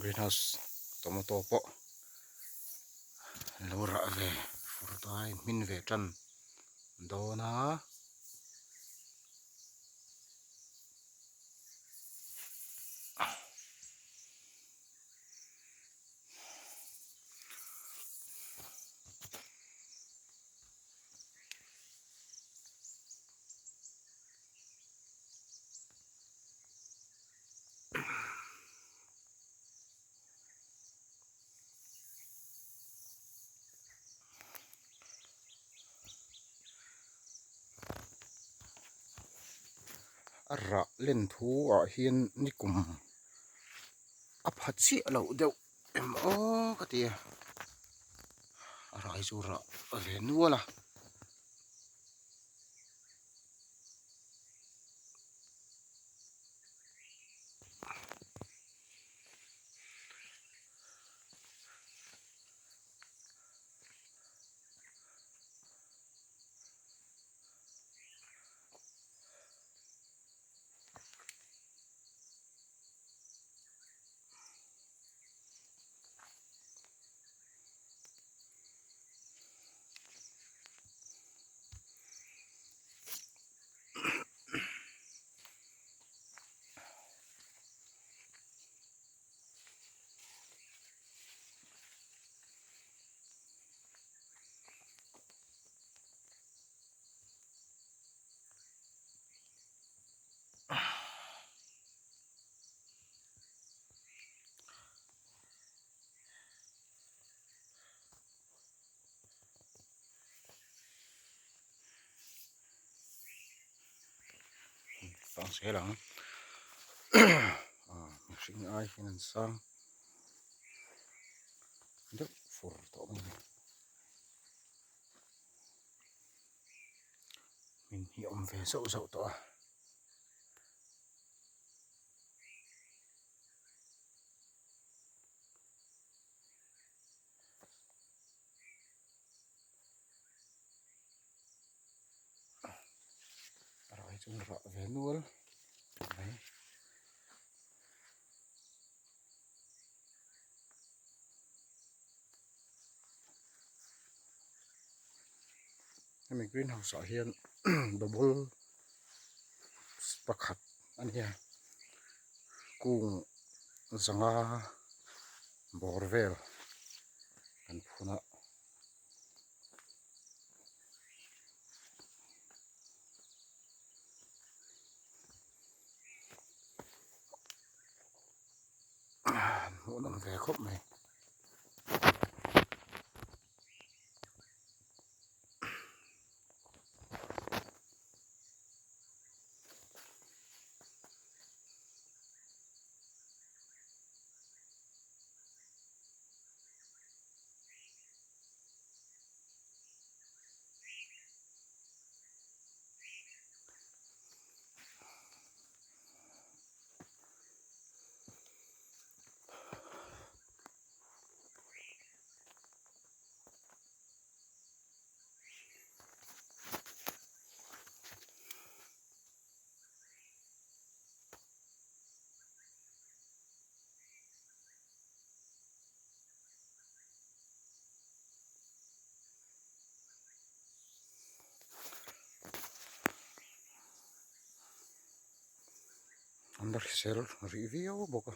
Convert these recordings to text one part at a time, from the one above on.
Greenhouse tomato pawh an lo rah ve fur tawh a inhmin ve tan dawn a. A rah len thu ah hian nikum a pha chiah loh deuh em aw ka ti a a rah hi chu rah ve nual a. Sang zel ang ah mihring ai hian an sang deuh fur tawh mai a ni hmin hi a awm ve zauh zauh tawh a. A rah hi chuan rah ve nual mai. Hemi green house ah hian bubble pakhat a nia kung zanga bawr vel kan phun a. Hmuh nawm ve khawp mai. An la hrisel rih viau bawk a.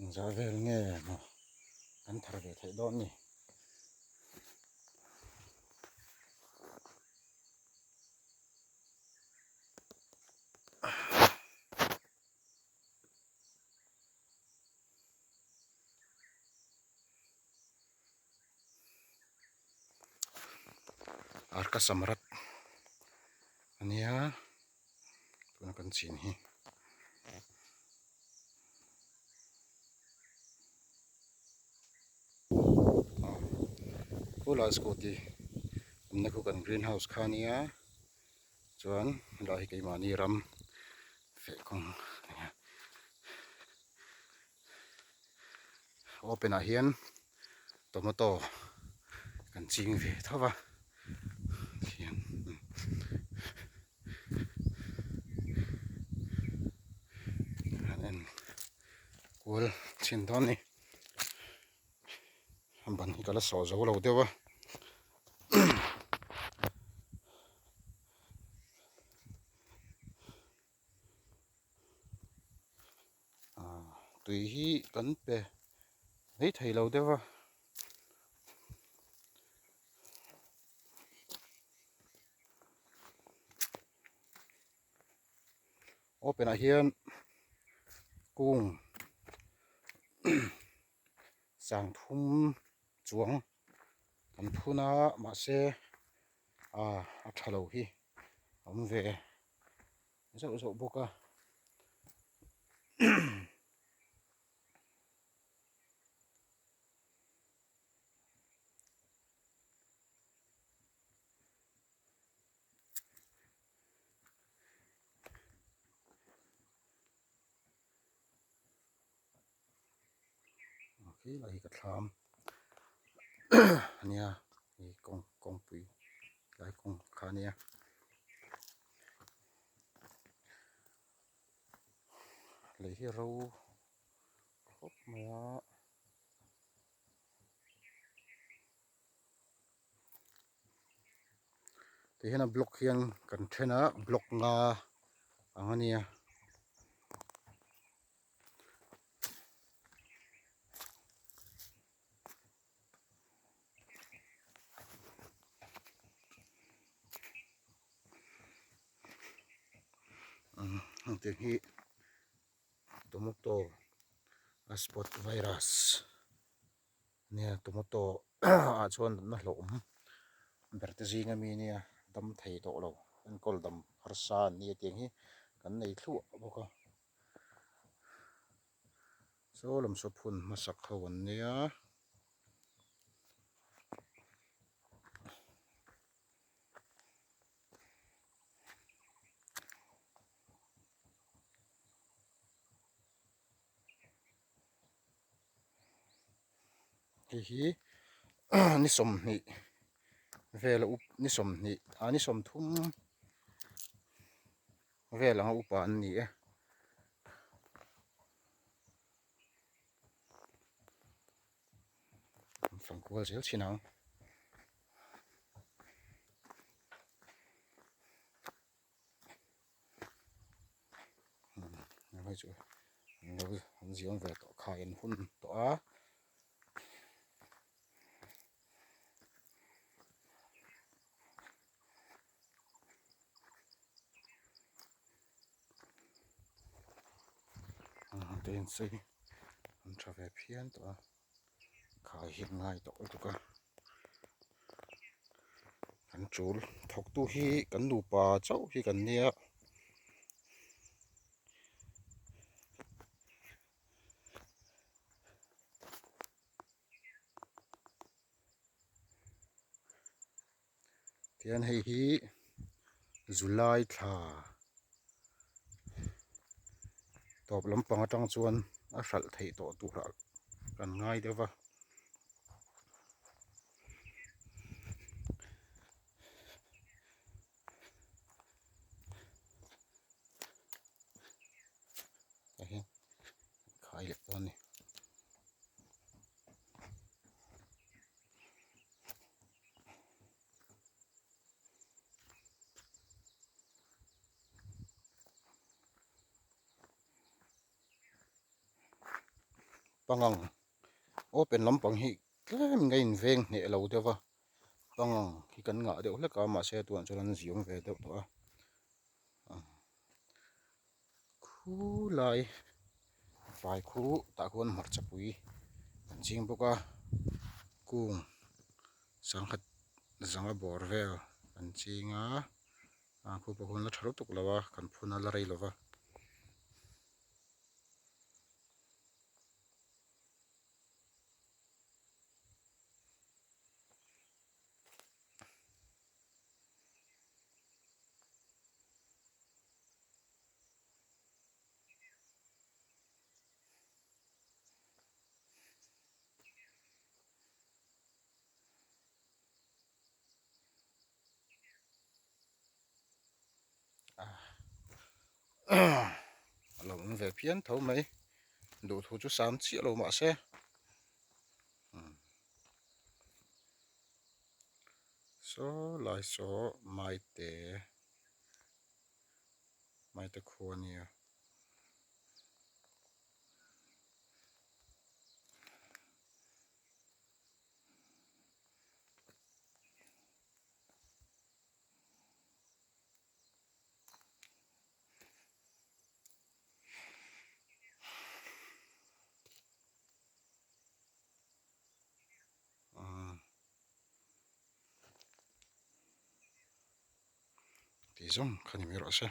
Engzah vel nge maw kan thar ve theih dawn ni. Arka samrat ania tuna kan chin hi. Khulai scooty awmna khu kan green house kha ania chuan helai hi keimahni ram feh kawng ania. Open ah hian tomato kan ching ve tho va khian han en kual chhin dawn a ni a ban hi ka la sawh zo lo deuh a. Tui hi kan pe mai thei lo deuh a. Open ah hian kung sangthum chuang kan phun a mahse a tha lo hi a awm ve. Zauh zauh bawk a. Khi lai hi ka thlam ania hei kawng kawngpui lai kawng kha ania lei hi ro khawp mai a. Ti hian a block hian kan then a block nga ang a nia. Heng te hi tomato a spot virus nia tomato ah chuan natna hlauhawm ber te zing ami nia dam thei tawh lo enkawl dam harsa an nia tiang hi kan nei thluah bawk a. Saw lam saw phun hmasak ho an nia. Hei hi ni 20 vel a up ni 20 ah ni 30 vel anga upa an ni e. An fang kual zel thin ang. Hei chu an lo an ziang ve tawh khai an hun tawh a. Te in sei an tha ve phian tawh a khai hi an ngai tawh lutuk a kan tul thawk tu hi kan nupa chauh hi kan nia. Tihian hei hi July thla tawp lampang atang chuan a hralh theih tawh turah kan ngai deuh va. Tah hian khai leh dawn a ni. Pangang open lampang hi tlem in ka inveng hneh lo deuh va pangang hi kan ngah deuh hlek a mahse tunah chuan an ziawm ve deuh tawh a khulai fai khu tah khuan hmarchapui an ching bawk a kung sangkhat zanga bawr vel an ching a ah khu pawh khuan la tha lutuk lo a kan phun a la rei lo va. A lo awm ve phian tho mai duhthu chu sam chiah lo mahse saw lai saw maite maite khua a nia. Tih zawng kha ni mai rawh se.